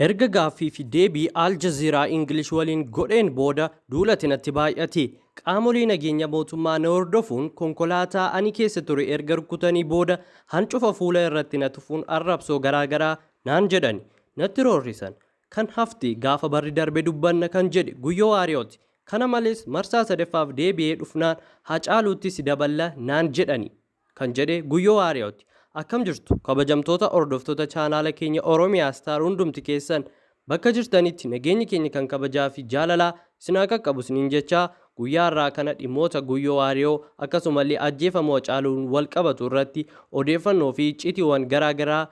Erga gaaffii fi deebii Al Jazeera English waliin godheen booda duulati natti baay'ate. Qaamolee nageenya mootummaa na hordofuun konkolaataa ani keessa ture erga rukutanii booda hancufa fuula irratti na tufuun arrabsoo garaagaraa naan jedhani. Natti roorrisan. Kan hafte gaafa barri darbe dubbanna kan jedhe Guyyoo Waariyooti. Kana malees marsaa sadaffaaf deebi'ee dhufnaan Hacaaluutti si daballa naan jedhani kan jedhe Guyyoo Waariyooti. Akkam jirtu kabajamtoota hordoftoota chaanaala keenya Oromiyaa Star, hundumti keessan bakka jirtanitti nageenyi keenya kan kabajaa fi jaalalaa isin haa qaqqabu isiniin jechaa, guyyaa har'aa kana dhimmoota Guyyoo Waariyoo akkasumallee ajjeefamuu Hacaaluun wal qabatu irratti odeeffannoo fi icciitiiwwan garaa garaa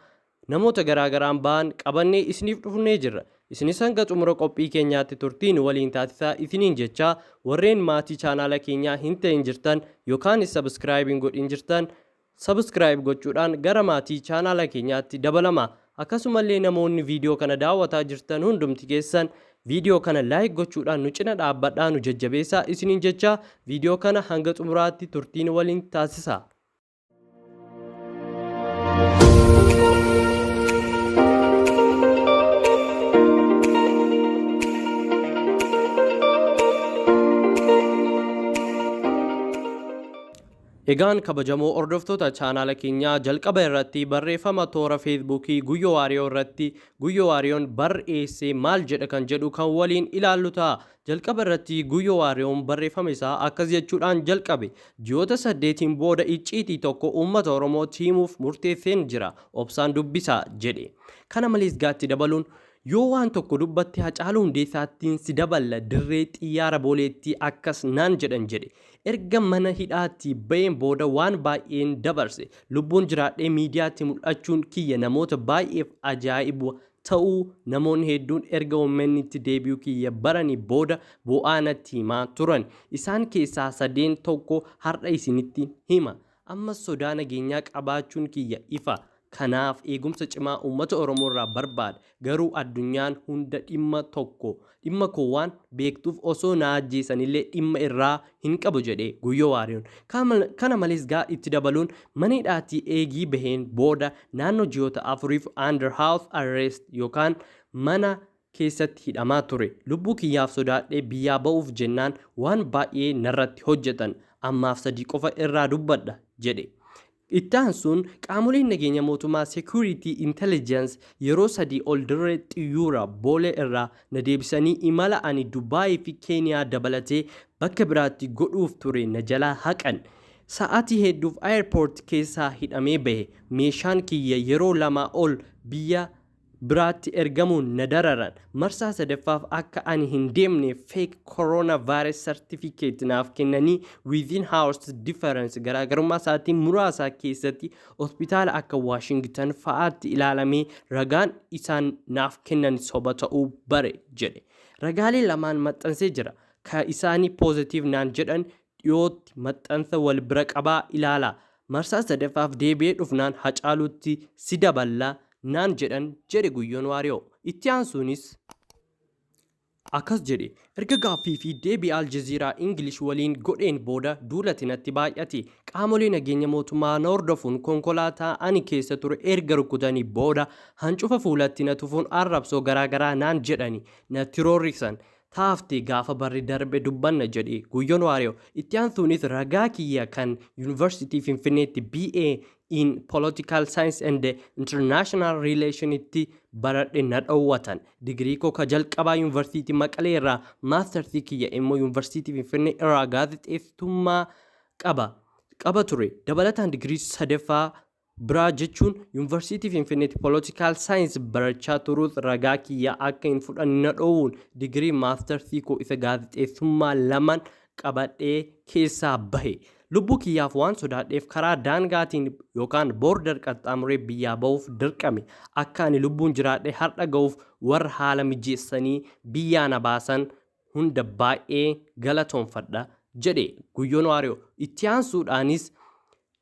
namoota garaa garaan ba'an qabannee isiniif dhufnee jirra. Isinis hanga xumura qophii keenyaatti turtiin waliin taasisaa isiniin jechaa, warreen maatii chaanaala keenyaa hin ta'in jirtan yookaanis subscribe hin godhin jirtan subscribe gochuudhaan gara maatii chaanaala keenyaatti dabalama. Akkasumallee namoonni viidiyoo kana daawwataa jirtan hundumti keessan viidiyoo kana like gochuudhaan nu cina dhaabbadhaa, nu jajjabeessaa isiniin jechaa, viidiyoo kana hanga xumuraatti turtiin waliin taasisaa. Egaan kabajamoo hordoftoota chaanaala keenyaa, jalqaba irratti barreeffama toora Feesbuukii Guyyoo Waariyoo irratti Guyyoo Waariyoon barreesse maal jedha kan jedhu kan waliin ilaallu ta'a. Jalqaba irratti Guyyoo Waariyoon barreeffama isaa akkas jechuudhaan jalqabe. "Ji'oota 8n booda icciitii tokko uummata Oromootti himuuf murteesseen jira. Obsaan dubbisaa" jedhe. Kana malees gaatti dabaluun, "Yoo waan tokko dubbatte Hacaaluu Hundeessaattiin si daballa, dirree xiyyaara Booleetti akkas naan jedhan" jedhe. "Erga mana hidhaatti baheen booda waan baay'een dabarse. Lubbuun jiraadhee miidiyaatti mul'achuun kiyya namoota baay'eef ajaa'iba ta'uu namoonni hedduun erga OMN'tti deebi'uu kiyya baranii booda boo'aa natti himaa turan. Isaan keessaa sadeen tokko har'a isinitti hima. Ammas sodaa nageenyaa qabaachuun kiyya ifa. Kanaaf eegumsa cimaa uummata Oromoo irraa barbaada. Garuu addunyaan hunda dhimma tokko dhimma koo waan beektuuf osoo na ajjeesanillee dhimma irraa hin qabu" jedhe Guyyoo Waariyoon. Kana malees gaa itti dabaluun, "Mana hidhaatii eegii baheen booda naannoo ji'oota 4f under house arrest yookaan mana keessatti hidhamaa ture. Lubbuu kiyyaaf sodaadhee biyyaa ba'uuf jennaan waan baay'ee narratti hojjetan. Ammaaf sadii qofa irraa dubbadha" jedhe. Itti aansuun, "Qaamoleen nageenya mootummaa Security Intelligence yeroo sadii ol dirree xiyyuura Boolee irraa na deebisanii imala ani Dubaayii fi Keeniyaa dabalatee bakka biraatti godhuuf ture na jalaa haqan. Sa'aatii hedduuf airport keessaa hidhamee bahe. Meeshaan kiyya yeroo lamaa ol biyya biraatti ergamuun na dararan. Marsaa sadaffaaf akka ani hin deemne fake coronavirus certificate naaf kennanii within hours difference, garaagarummaa sa'aatii muraasaa keessatti, hospitaala akka Washington fa'aatti ilaalamee ragaan isaan naaf kennan soba ta'uu bare" jedhe. "Ragaalee lamaan maxxansee jira. Ka isaanii positive naan jedhan dhiyootti maxxansa, wal bira qabaa ilaalaa. Marsaa sadaffaaf deebi'ee dhufnaan Hacaaluutti si daballa naan jedhan" jedhe Guyyoon Waariyoo. Itti aansuunis akkas jedhe. "Erga gaaffii fi deebii Al Jazeera English waliin godheen booda duulati natti baay'ate. Qaamolee nageenya mootummaa na hordofuun konkolaataa ani keessa ture erga rukutanii booda hancufa fuulatti na tufuun arrabsoo garaagaraa naan jedhani natti roorrisan. Taafte gaafa barri darbe dubbanna" jedhe Guyyoon Waariyoo. Itti aansuunis, "Ragaa kiyya kan Yuunivarsiitii Finfinneetti BA in Political Science and International Relationitti baradhe na dhoowwatan. Digirii koo ka jalqabaa Yuunivarsiitii Maqalee irraa, maastarsii kiyya immoo Yuunivarsiitii Finfinnee irraa gaazexeessummaa qaba ture. Dabalataan digirii sadaffaa biraa jechuun Yuunivarsiitii Finfinneetti Political Science barachaa turuus ragaa kiyya akka hin fudhanne na dhoowwuun digirii maastarsii koo isa gaazexeessummaa lamaan qabadhee keessaa bahe. Lubbuu kiyyaaf waan sodaadheef karaa daangaatiin yookaan border qaxxaamuree biyyaa bahuuf dirqame. Akka ani lubbuun jiraadhee har'a ga'uuf warra haala mijeessanii biyyaa na baasan hunda baay'ee galatoonfadha" jedhe Guyyoon Waariyoo. Itti aansuudhaanis,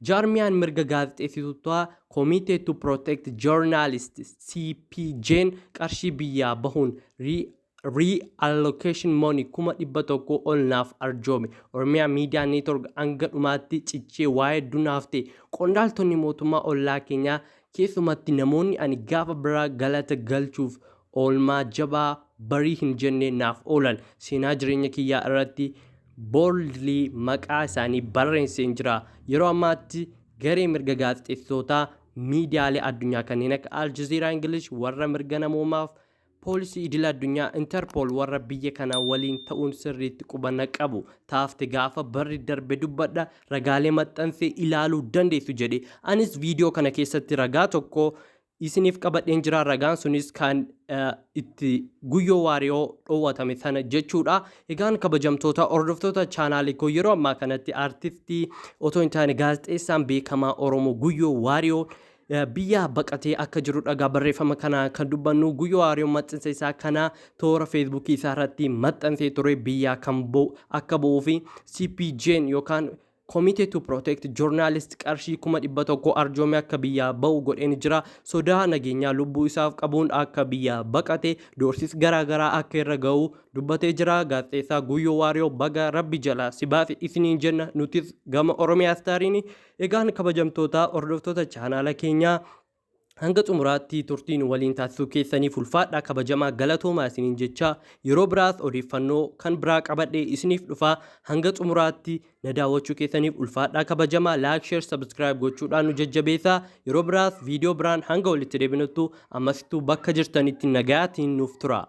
"Jaarmiyaan mirga gaazexeessitootaa Committee to Protect Journalists, CPJ'n, qarshii biyyaa bahuun reallocation money 100,000 ol naaf arjoome. Oromiyaa Miidiyaa Network hanga dhumaatti cichee waa hedduu naaf ta'e. Qondaaltonni mootummaa ollaa keenyaa, keessumatti namoonni ani gaafa biraa galata galchuuf Oolmaa jabaa barii hin jenne naaf oolan. Seenaa jireenya kiyyaa irratti boldly maqaa isaanii barreesseen jira. Yeroo ammaatti garee mirga gaazexeessitootaa miidiyaalee addunyaa kanneen akka Al Jazeera English, warra mirga namoomaaf, poolisii idil addunyaa Interpol warra biyya kana waliin ta'uun sirriitti qubanna qabu. Taafte gaafa barri darbe dubbadha, ragaalee maxxansee ilaaluu dandeessu jedhe. Anis viidiyoo kana keessatti ragaa tokko isiniif qabadheen jira. Ragaan sunis kan itti Guyyoo Waariyoo dhoowwatame sana jechuudha. Egaan kabajamtoota hordoftoota chaanaalii koo, yeroo ammaa kanatti aartistii otoo hin taane gaazexeessaan beekamaa Oromoo Guyyoo Waariyoo biyya baqatee akka jiru dhagaa barreeffama kana kan dubbannu. Guyyoo Waariyoo maxxansa isaa kana toora Feesbuukii isaa irratti maxxansee ture. Biyya kan akka bu'uu fi CPJ'n yookaan Committee to Protect Journalist qarshii 100,000 arjoomee akka biyyaa ba'u godheen jira. Sodaa nageenyaa lubbuu isaaf qabuun akka biyyaa baqate, doorsis garaagaraa akka irra ga'u dubbatee jira. Gaazexeessaa Guyyoo Waariyoo, baga rabbi jalaa si baase isiniin jenna nutis gama Oromiyaa Istaariin. Egaan kabajamtoota hordoftoota chaanaala keenyaa, hanga xumuraatti turtiin waliin taasisuu keessaniif ulfaadhaa, kabajamaa, galatoomaa isiniin jecha, yeroo biraas odeeffannoo kan biraa qabadhee isiniif dhufaa. Hanga xumuraatti na daawwachuu keessaniif ulfaadhaa, kabajamaa. Like, share, subscribe gochuudhaan nu jajjabeessaa. Yeroo biraas viidiyoo biraan hanga walitti deebinuttu ammasittuu bakka jirtanitti nagaatiin nuuf tura.